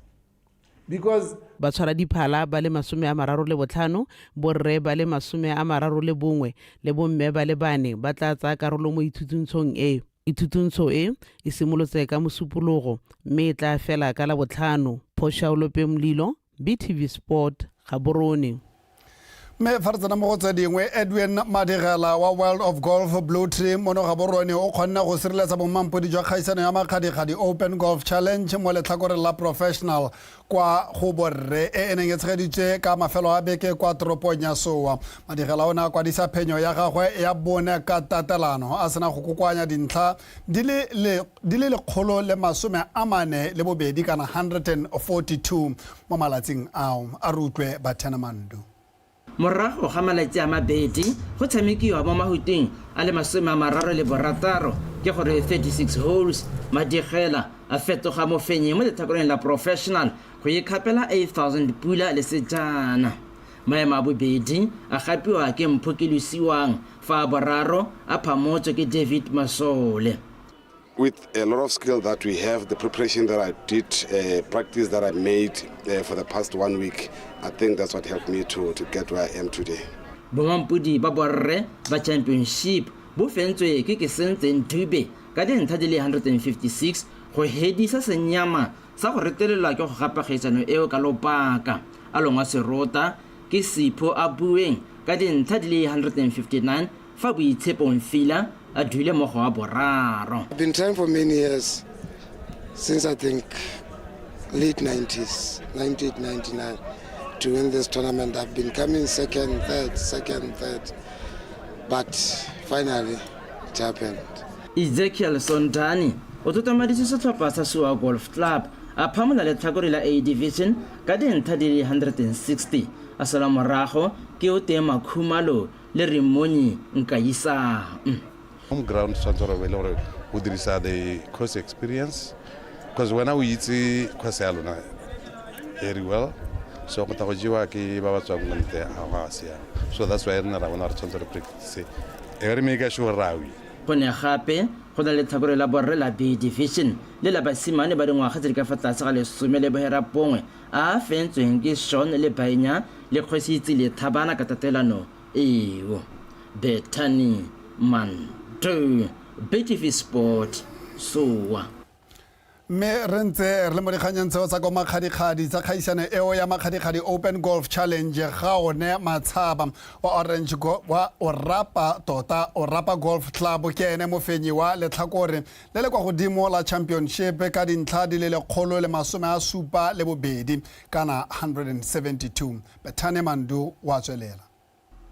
Because Batshwaradiphala ba le 35, borre ba le 31 le bomme ba le 4 ba tla tsaya karolo mo ithutuntshong e. Ithutuntsho e e simolotse ka Mosupologo mme e tla fela ka Labotlhano. Phosha Olope Mlilo, BTV Sport, Gaborone. Mme fa re tsena mo go tse dingwe, Edwin Madigela wa World of Golf Blue Tree mono Gaborone o kgonne go sireletsa bomampodi jwa kgaisano ya Makgadikgadi Open Golf Challenge mo letlhakoreng la professional kwa go borre e e neng e tshegeditswe ka mafelo a beke kwa toropong ya Sowa. Madigela o ne a kwadisa phenyo ya gagwe ya bone ka tatelano a sena go kokoanya dintlha di le 142 kana 142 mo malatsing ao. A re utlwe Bathena Mandu. Morago ga malatsi a mabedi go tshamekiwa mo mahuting a le 36, ke gore 36 holes, Madigela a fetoga mofenyi mo letlhakoreng la professional go ikgapela 8,000 pula le sejana. Maemo a bobedi a gapiwa ke Mpho Kelosiwang, fa a boraro a phamotswe ke David Masole. With a lot of skill that we have, the preparation that I did, practice that I made for the past 1 week, I think that's what helped me to get where I am today. Bomampodi ba borre ba championship bo fentswe ke Kesentseng Dube ka dintlha di le 156 go hedisa senyama sa go retelelwa ke go gapa kgaisano eo ka lobaka. A longwa serota ke Sipho a bueng ka dintlha di le 159 fa Boitshepong Fila a dule mo go wa boraro. I've been trying for many years, since I think late 90s, 98, 99, to win this tournament. I've been coming second, third, second, third, but finally it happened. Ezekiel Sondani o totomaditse setlhopha sa Sua Golf Club a phamola letlhakore la A Division ka dintlha di le 160. A sala morago ke o teng Makhumalo le Rimonyi Nkaisang. Home ground tshwanetse gore e le gore o dirisa the course experience, because wena o itse course ya lona very well, so go tla go jewa ke ba ba tswang ko ntle ga go a siama. So that's why re ne ra bona re tshwanetse re practice e re make sure ra win. Go ne gape go na le letlhakore la borre la B Division le la basimane ba dingwaga tse di ka fa tlase ga 19 a a fentsweng ke Sean le Bainya le Kgositsi le Thabana ka tatelano eo. Bethany Mandu, BTV Sport, Sowa. Mme re ntse re le mo dikganyeng tseo tsa ko Makgadikgadi tsa kgaisano eo ya Makgadikgadi Open Golf Challenge, ga one Matshaba wa Orange wa Orapa tota Orapa Golf Club ke ene mofenyi wa letlhakore le le kwa godimo la championship ka dintlha di le 172 kana 172. Bethany Mandu wa tswelela.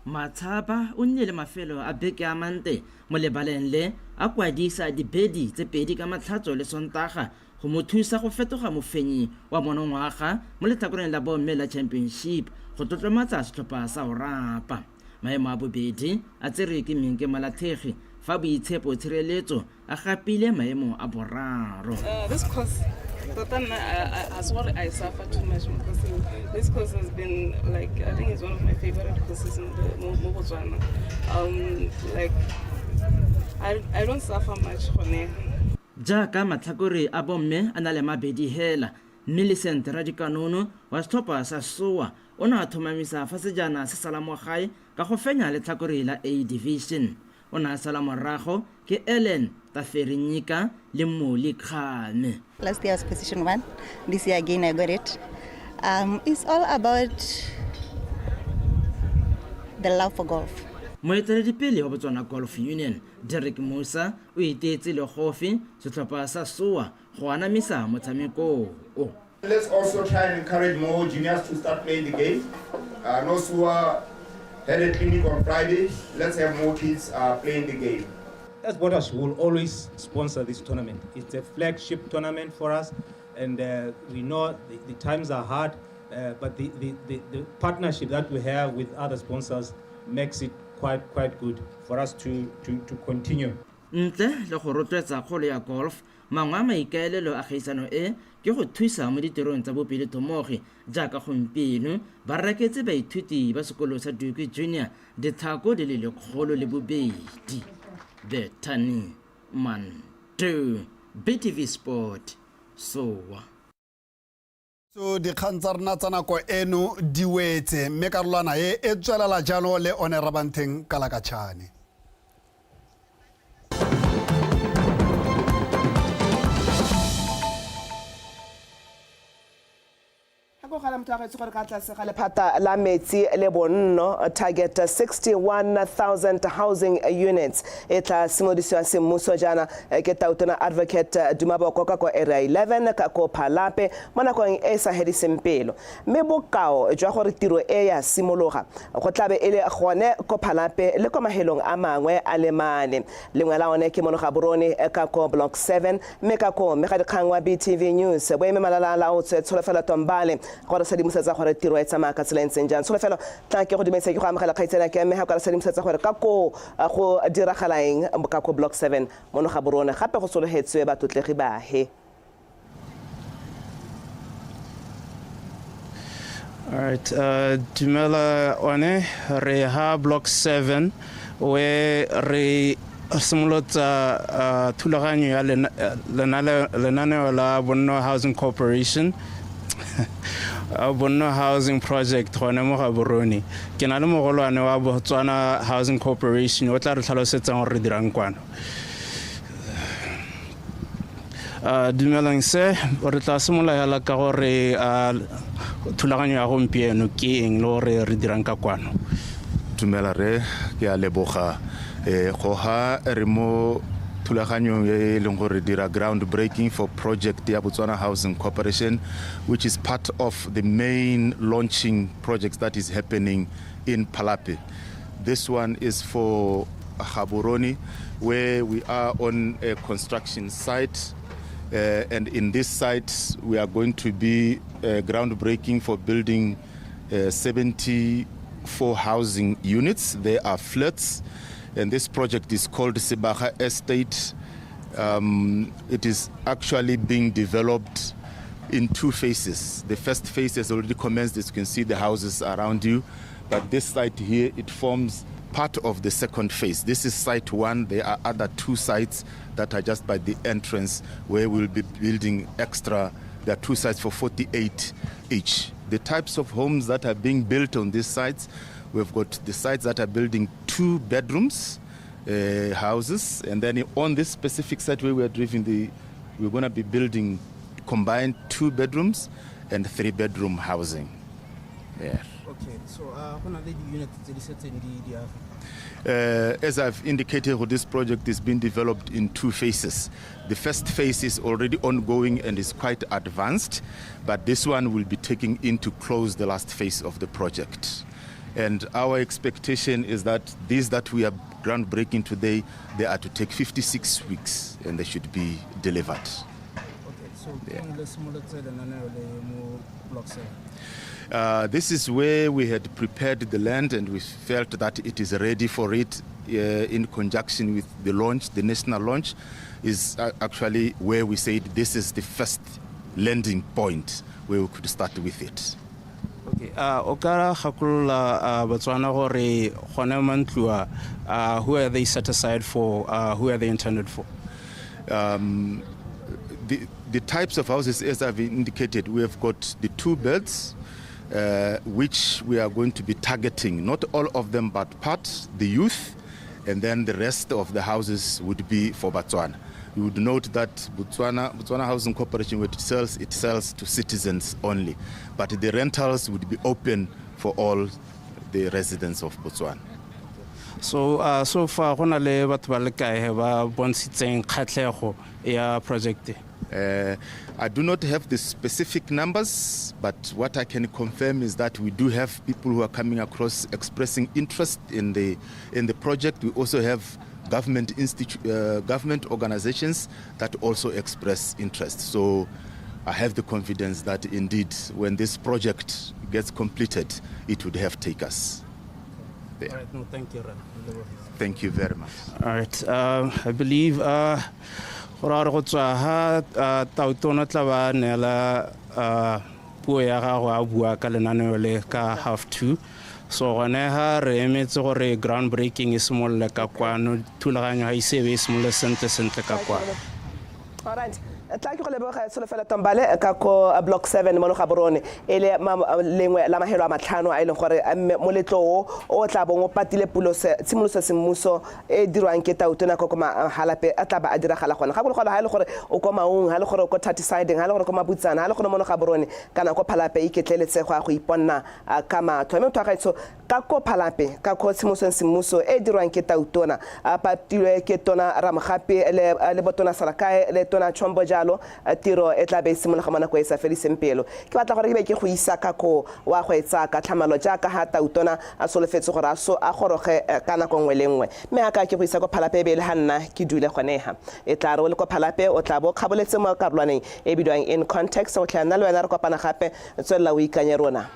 Matshaba o nnile le mafelo a beke a mante mo lebaleng le a kwadisa dibedi tse pedi ka Matlhatso le Sontaga go mo thusa go fetoga mofenyi wa monongwaga mo letlhakoreng la bomme la championship go tlotlomatsa setlhopha sa Orapa. Maemo a bobedi a tserwe ke Minke Malathegi fa Boitshepo Tshireletso a gapile maemo a boraro. This course, tota nna, I swear I suffer too much mo course-eng. This course has been like, I think it's one of my favorite courses in the mo Botswana. I don't suffer much gone. Jaaka matlhakore a bomme a na le mabedi hela, Millicent Radikanono wa setlhopha sa Sowa o ne a tlhomamisa fa sejana se sala mo gae ka go fenya letlhakore la A Division. O ne a sala morago ke Ellen Taferinyika le Moli Kgame. Last year I was position 1, this year again I got it. It's all about the love for golf. Moeteledipele wa Botswana Golf Union, Derek Musa, o iteetse legofi setlhopha sa SOA go anamisa motshameko o. Let's also try and encourage more juniors to start playing the game. No SOA had a clinic on Friday. Let's have more kids playing the game. As Botash, will always sponsor this tournament. It's a flagship tournament for us, and we know the times are hard, but the partnership that we have with other sponsors makes it quite good for us to continue. Ntle le go rotloetsa kgolo ya golf, mangwe a maikaelelo a kgaisano e ke go thusa mo ditirong tsa bopelotlhomogi jaaka gompieno ba reketse baithuti ba sekolo sa Duke Junior ditlhako di le 102. Bethany Mantu, BTV Sport, Sowa. So dikgang tsa rona tsa nako eno di wetse mme karolwana e e tswelela jalo le one Rabantheng Kalakatšhane. Gakogela motho wa gaetsho gore ka tlase ga lephata la metsi le bonno target 61,000 housing units e tla simolodisiwa semmuso jaana ke tautona Advocate Duma Boko ka ko Area 11 ka ko Phalape mo nakong e e sa hediseng pelo, mme bokao jwa gore tiro e ya simologa go tlabe e le gone ko Phalape le ko mahelong a mangwe a le mane. Lengwe la one ke mono Gaborone ka ko Block 7, mme ka ko mme ga dikgang wa BTV News boeme malala la o tswe Tsholofelo Tombale gore sedimosetsa gore tiro e tsamaya ka tsela e ntseng jang. Tsholofelo, tla ke go dumedisa ke go amogela kgaitsela ke mme ga ka re sedimosetsa gore ka ko go diragala eng ka ko Block 7 mono Gaborone, gape go sologetswe batlotlegi bahe. All right, dumela one re ha Block 7 we re simolotsa thulaganyo ya lenaneo la Bonno Housing Corporation, Bonno Housing Project gone mo Gaborone. Ke na le mogolwane wa Botswana Housing Corporation o tla re tlhalosetsang gore re dirang kwano. Dumelang se, re tla simolola hela ka gore thulaganyo ya gompieno ke eng le gore re dirang ka kwano. Dumela re, ke a leboga. Go ha re mo thulaganyong e leng gore dira ground breaking for project ya Botswana Housing Corporation, which is part of the main launching projects that is happening in Phalape. This one is for Gaborone, where we are on a construction site. And in this site, we are going to be groundbreaking for building 74 housing units. They are flats. And this project is called Sebaga Estate. It is actually being developed in two phases. The first phase has already commenced. As you can see, the houses around you. But this site here, it forms part of the second phase. This is site one. There are other two sites that are just by the entrance where we'll be building extra. There are two sites for 48 each. The types of homes that are being built on these sites, we've got the sites that are building 2 bedrooms, houses, and then on this specific site where we are driving, we're going to be building combined 2 bedrooms and 3 bedroom housing. Yeah. Okay, so as I've indicated, this project is being developed in two phases. The first phase is already ongoing and is quite advanced, but this one will be taking in to close the last phase of the project. And our expectation is that these that we are groundbreaking today, they are to take 56 weeks and they should be delivered. Okay, so yeah. This is where we had prepared the land and we felt that it is ready for it in conjunction with the launch. The national launch is actually where we said this is the first landing point where we could start with it. Okay, o ka gakolola Botswana gore gone mantlua, who are they set aside for, who are they intended for? The types of houses, as I've indicated, we have got the 2 beds, which we are going to be targeting, not all of them, but part, the youth, and then the rest of the houses would be for Botswana. You would note that Botswana Housing Corporation, when it sells to citizens only, but the rentals would be open for all the residents of Botswana. So so far go na le batho ba le kae ba bontshitseng kgatlhego ya project? I do not have the specific numbers, but what I can confirm is that we do have people who are coming across expressing interest in the project. We also have government organizations that also express interest. So I have the confidence that indeed, when this project gets completed, it would have takers there. All right, no, thank you, Ren. Thank you very much. All right, I believe gore a re go tswa ha tautona tla ba neela puo ya gago a bua ka lenaneo le ka 2:30. So gone ha re emetse gore ground breaking e simolole ka kwano, thulaganyo ga ise e be e simolole sentle sentle ka kwano. Alright, tla ke go leboga Tsholofelo Tombale ka ko Block 7 mo Gaborone, e le lengwe la mahelo a matlhano a e leng gore mme moletlo o o tla bong o patile pulo tshimoloso semmuso e dirwang ke tautona ko Mahalape a tla ba a diragala gona. Gakologelo ha e le gore o ko Maung, ha e le gore o ko Tatisiding, ha e le gore ko Mabutsana, ha e le gore mo Gaborone kana ko Phalape, iketleletse go ya go iponna ka matlho. Mme motho wa gaetsho, ka ko Phalape, ka ko tshimolosong semmuso e dirwang ke tautona, a patilwe ke tona Ramogapi le botona Salakae le tona Chombo jalo, tiro e tla be e simologa mo nako e sa fediseng pelo. Ke batla gore ke be ke go isa ka ko wa go e tsaya ka tlhamalo jaaka ha tautona a solofetse gore a so a goroge ka nako nngwe le nngwe, mme a ka ke go isa ko Phalape e be e le ga nna ke dule gone ha. E tla re o le ko Phalape, o tla bo kgaboletse mo karolwaneng e bidiwang In Context. Go tlhela nna le wena re kopana gape, tswelela o ikanye rona.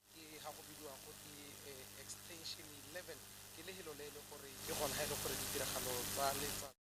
Ke ga go bidiwa go te Extension 11, ke lefelo le e le gore ke gona ga e le gore ditiragalo tsa letsatsi.